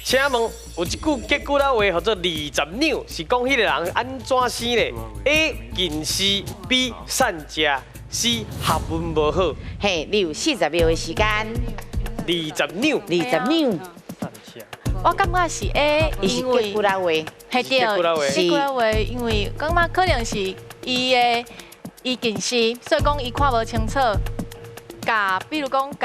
請問有一句吉古拉話，叫做二十兩，是講彼个人按怎生咧？A 近視，B 散食，C 學問無好。嘿，你有40秒的時間。二十兩，二十兩。我感覺是 A，伊是吉古拉話。嘿對，吉古拉話，因為感覺可能是伊的伊近視，所以講伊看無清楚。共比如講共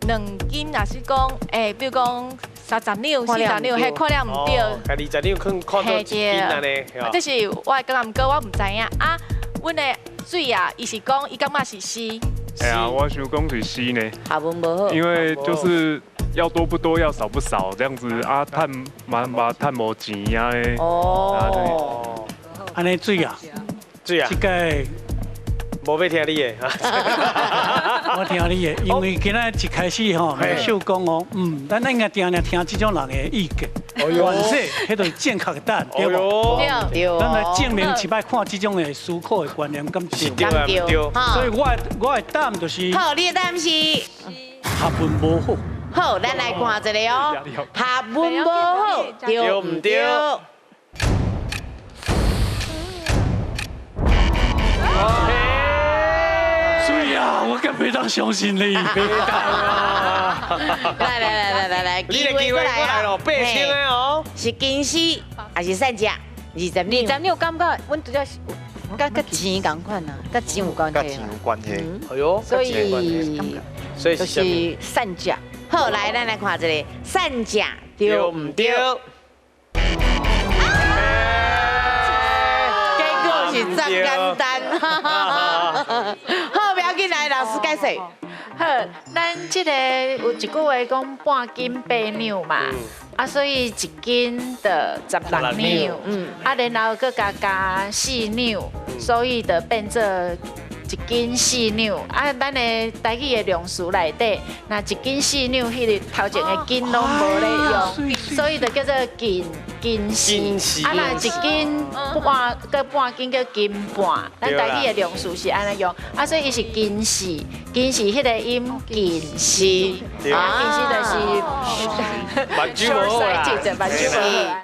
2斤，若是講，比如講30兩、40兩，嘿，看了毋對。共20兩看看做1斤按呢。這是我的感覺，毋過我毋知影。啊，阮的水啊，伊是講伊感覺是 C。哎呀，我想講是 C 呢。學問無好。因為就是要多不多，要少不少，這樣子啊，趁嘛嘛趁無錢啊咧。哦。按呢水啊，水啊。這個。無欲聽你的，我聽你的，因為今仔一開始吼，秀講哦，咱應該定定聽這種人的意見，原說，彼就是正確的答案，對無？對。咱來證明一擺看這種的思考的觀念敢對？對對。所以我的答案就是。好，你的答案是。學問無好。好，咱來看一下哦，學問無好，對毋對？水啊！我敢袂當相信你。袂當啊！來來來來來來，你的機會過來咯，8000的哦。是近視還是散食？二十兩。20兩，感覺阮拄則是佮錢仝款啊，佮錢有關係。佮錢有關係。哎喲，所以所以就是散食。好，來，咱來看一下散食對毋對？結果是這簡單。好，不要緊，來，老師解釋。好，咱這個有一句話講半斤八兩嘛，啊，所以1斤就16兩，啊，然後閣加加四兩，所以就變做1斤4兩。啊，咱的台語的量詞內底，若1斤4兩，彼个頭前的斤攏無咧用，所以就叫做近近視。啊，若1斤半，閣半斤叫斤半。咱台語的量詞是按呢用，啊，所以伊是近視，近視彼个音近視，啊，近視就是目睭無好啦。目睭無好。